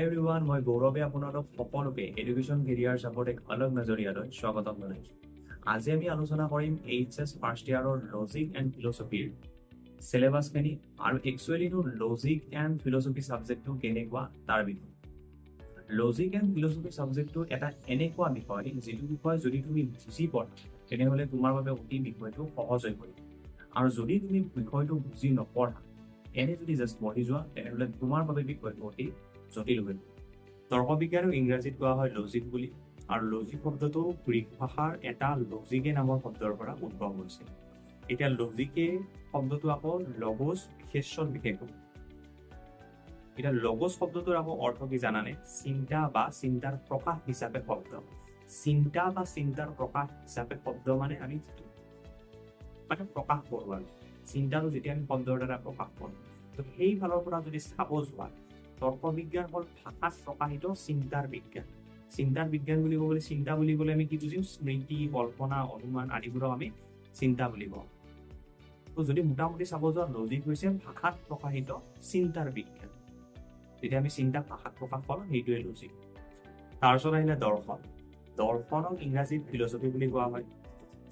Everyone, মই গৌৰৱে আপোনালোক সকলোকে এডুকেশ্যন কেৰিয়াৰ চাপৰ্ট এক অলগ নজৰিয়ালৈ স্বাগতম জনাইছোঁ। আজি আমি আলোচনা কৰিম এইচ এছ ফাৰ্ষ্ট ইয়াৰৰ লজিক এণ্ড ফিলচফিৰ চিলেবাছখিনি আৰু একচুৱেলিটো লজিক এণ্ড ফিলচফি ছাবজেক্টটো কেনেকুৱা তাৰ বিষয়ে। লজিক এণ্ড ফিলচফি ছাবজেক্টটো এটা এনেকুৱা বিষয়, যিটো বিষয় যদি তুমি বুজি পঢ়া, তেনেহ'লে তোমাৰ বাবে অতি বিষয়টো সহজ হৈ পৰিব আৰু যদি তুমি বিষয়টো বুজি নপঢ়া, এনে যদি জাষ্ট পঢ়ি যোৱা, তেনেহ'লে তোমাৰ বাবে বিষয়টো অতি জটিল হৈ পৰিব। তৰ্ক বিজ্ঞানক ইংৰাজীত কোৱা হয় লজিক বুলি আৰু লজিক শব্দটো গ্ৰীক ভাষাৰ এটা লজিকে নামৰ শব্দৰ পৰা উদ্ভৱ হৈছে। এতিয়া লজিকে শব্দটো আকৌ লগোজ বিশেষ্যৰ বিশেষ। এতিয়া লগোজ শব্দটোৰ আকৌ অৰ্থ কি জানানে? চিন্তা বা চিন্তাৰ প্ৰকাশ হিচাপে শব্দ। চিন্তা বা চিন্তাৰ প্ৰকাশ হিচাপে শব্দ মানে আমি যিটো মানে প্ৰকাশ কৰোঁ আৰু চিন্তাটো যেতিয়া আমি শব্দৰ দ্বাৰা প্ৰকাশ কৰোঁ। তো সেই ফালৰ পৰা যদি চাব যোৱা, তৰ্ক বিজ্ঞান হ'ল ভাষাত প্ৰকাশিত চিন্তাৰ বিজ্ঞান। চিন্তাৰ বিজ্ঞান বুলি ক'বলৈ, চিন্তা বুলি ক'লে আমি কি বুজিম? স্মৃতি, কল্পনা, অনুমান আদিবোৰক আমি চিন্তা বুলি কওঁ। তো যদি মোটামুটি চাব যোৱা, লজিক হৈছে ভাষাত প্ৰকাশিত চিন্তাৰ বিজ্ঞান। যেতিয়া আমি চিন্তাক ভাষাত প্ৰকাশ কৰোঁ, সেইটোৱে লজিক। তাৰপিছত আহিলে দৰ্শন। দৰ্শনক ইংৰাজীত ফিলচফি বুলি কোৱা হয়।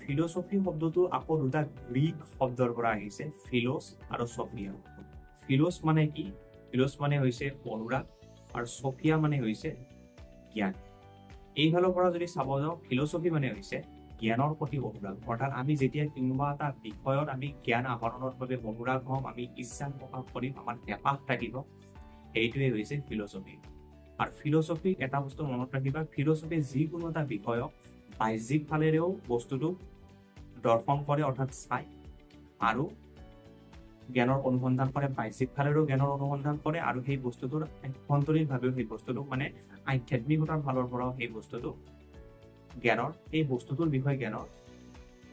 ফিলচফি শব্দটো আকৌ দুটা গ্ৰীক শব্দৰ পৰা আহিছে, ফিলছ আৰু ছফিয়া। ফিলছ মানে কি? ফিলছ মানে হৈছে অনুৰাগ আৰু ছফিয়া মানে হৈছে জ্ঞান। এইফালৰ পৰা যদি চাব যাওঁ, ফিলচফি মানে হৈছে জ্ঞানৰ প্ৰতি অনুৰাগ। অৰ্থাৎ আমি যেতিয়া কোনোবা এটা বিষয়ত আমি জ্ঞান আহৰণৰ বাবে অনুৰাগ হ'ম, আমি ইচ্ছা প্ৰকাশ কৰিম, আমাৰ হেঁপাহ থাকিব, সেইটোৱে হৈছে ফিলচফি। আৰু ফিলচফি এটা বস্তু মনত ৰাখিবা, ফিলচফি যিকোনো এটা বিষয়ক বাহ্যিক ফালেৰেও বস্তুটো দৰ্শন কৰে, অৰ্থাৎ চায় আৰু জ্ঞানৰ অনুসন্ধান কৰে। বাহ্যিক ফালেৰেও জ্ঞানৰ অনুসন্ধান কৰে আৰু সেই বস্তুটোৰ আভ্যন্তৰীণভাৱেও সেই বস্তুটোক, মানে আধ্যাত্মিকতাৰ ফালৰ পৰাও সেই বস্তুটো জ্ঞানৰ, সেই বস্তুটোৰ বিষয়ে জ্ঞানৰ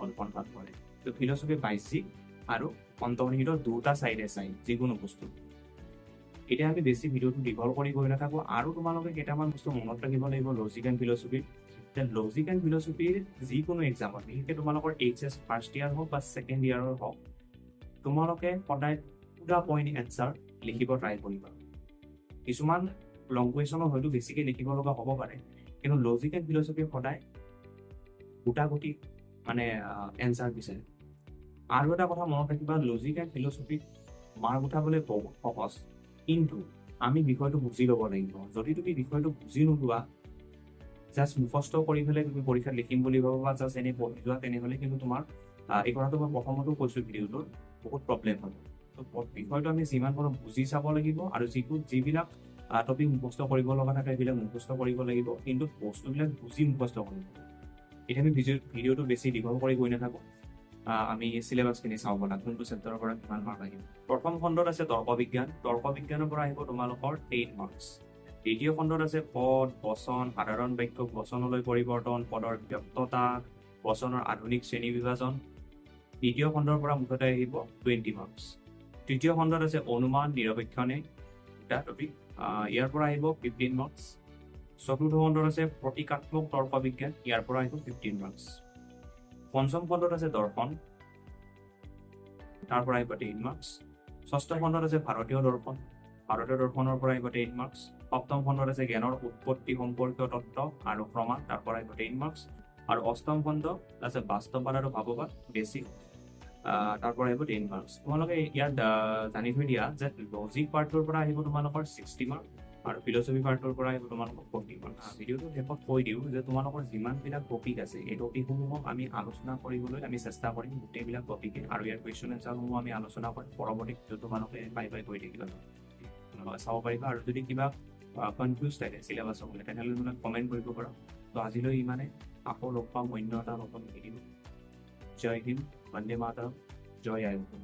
অনুসন্ধান কৰে। তো ফিলচফি বাহ্যিক আৰু অন্তৰ্নিহিত দুটা চাইডে চাই যিকোনো বস্তু। এতিয়া আমি বেছি ভিডিঅ'টো দীঘল কৰি গৈ নাথাকোঁ আৰু তোমালোকে কেইটামান বস্তু মনত ৰাখিব লাগিব লজিক এণ্ড ফিলচফিৰ। এতিয়া লজিক এণ্ড ফিলচফিৰ যিকোনো এক্সামত, বিশেষকৈ তোমালোকৰ এইচ এছ ফাৰ্ষ্ট ইয়াৰ হওক বা ছেকেণ্ড ইয়াৰৰ হওক, তোমালোকে সদায় টু the point answer লিখিব ট্ৰাই কৰিবা। কিছুমান লং কুৱেশ্যনত হয়তো বেছিকৈ লিখিব লগা হ'ব পাৰে, কিন্তু লজিক এণ্ড ফিলচফি সদায় গোটাগুটি মানে এনচাৰ বিচাৰে। আৰু এটা কথা মনত ৰাখিবা, লজিক এণ্ড ফিলচফিত মাৰ্ক উঠাবলৈ বহুত সহজ, কিন্তু আমি বিষয়টো বুজি ল'ব লাগিব। যদি তুমি বিষয়টো বুজি নোলোৱা, জাষ্ট মুখস্থ কৰি পেলাই তুমি পৰীক্ষাত লিখিম বুলি ভাবা বা জাষ্ট এনেই পঢ়ি যোৱা, তেনেহ'লে কিন্তু তোমাৰ এই কথাটো মই প্ৰথমতো কৈছোঁ ভিডিঅ'টোত, বহুত প্ৰব্লেম হ'ব। তো বিষয়টো আমি যিমান পাৰোঁ বুজি চাব লাগিব আৰু যিবিলাক টপিক মুখস্থ কৰিব লগা থাকে, সেইবিলাক মুখস্থ কৰিব লাগিব, কিন্তু বস্তুবিলাক বুজি মুখস্থ কৰিব লাগিব। এতিয়া আমি ভিডিঅ'টো বেছি দীঘল কৰি গৈ নাথাকোঁ। আমি চিলেবাছখিনি চাওঁ ব'লা, কোনটো চেপ্টাৰৰ পৰা কিমান মাৰ্ক আহিব। প্ৰথম খণ্ডত আছে তৰ্ক বিজ্ঞান। তৰ্ক বিজ্ঞানৰ পৰা আহিব তোমালোকৰ 10 মাৰ্কছ। দ্বিতীয় খণ্ডত আছে পদ, বচন, সাধাৰণ বাক্যক বচনলৈ পৰিৱৰ্তন, পদৰ ব্যক্ততা, বচনৰ আধুনিক শ্ৰেণী বিভাজন। দ্বিতীয় খণ্ডৰ পৰা মুঠতে আহিব 20 মাৰ্কছ। তৃতীয় খণ্ডত আছে অনুমান, নিৰপেক্ষ ন্যায়, দুটা টপিক, ইয়াৰ পৰা আহিব 15 মাৰ্কছ। চতুৰ্থ খণ্ডত আছে প্ৰতীকাত্মক তৰ্ক বিজ্ঞান, ইয়াৰ পৰা আহিব 15 মাৰ্কছ। পঞ্চম খণ্ডত আছে দৰ্শন, তাৰ পৰা আহিব 10 মাৰ্কছ। ষষ্ঠ খণ্ডত আছে ভাৰতীয় দৰ্শন, ভাৰতীয় দৰ্শনৰ পৰা আহিব 10 মাৰ্কছ। সপ্তম খণ্ডত আছে জ্ঞানৰ উৎপত্তি সম্পৰ্কীয় তত্ত্ব আৰু প্ৰমাণ, তাৰ পৰা আহিব 10 মাৰ্কছ। আৰু অষ্টম খণ্ড আছে বাস্তৱবাদ আৰু ভাৱবাদ বেছিক, তাৰ পৰা আহিব 10 মাৰ্কছ। তোমালোকে ইয়াত জানি থৈ দিয়া যে লজিক পাৰ্টটোৰ পৰা আহিব তোমালোকৰ 60 মাৰ্ক আৰু ফিলচফি পাৰ্টটোৰ পৰা আহিব তোমালোকৰ 40 মাৰ্কছ। ভিডিঅ'টোৰ শেষত কৈ দিওঁ যে তোমালোকৰ যিমানবিলাক টপিক আছে, এই টপিকসমূহক আমি আলোচনা কৰিবলৈ আমি চেষ্টা কৰিম গোটেইবিলাক টপিকে আৰু ইয়াৰ কুৱেশ্যন এনচাৰসমূহ আমি আলোচনা কৰিম। পৰৱৰ্তী ভিডিঅ' তোমালোকে পাই পাই গৈ থাকিবা, তোমালোকে চাব পাৰিবা। আৰু যদি কিবা কনফিউজ থাকে চিলেবাছক লৈ, তেনেহ'লে তোমালোকে কমেণ্ট কৰিব পাৰা। তো আজিলৈ ইমানে, আকৌ লগ পাম অন্য এটা নতুন ভিডিঅ'। জয় হিন্দ, বন্দে মাতৰম, জয় আই অসম।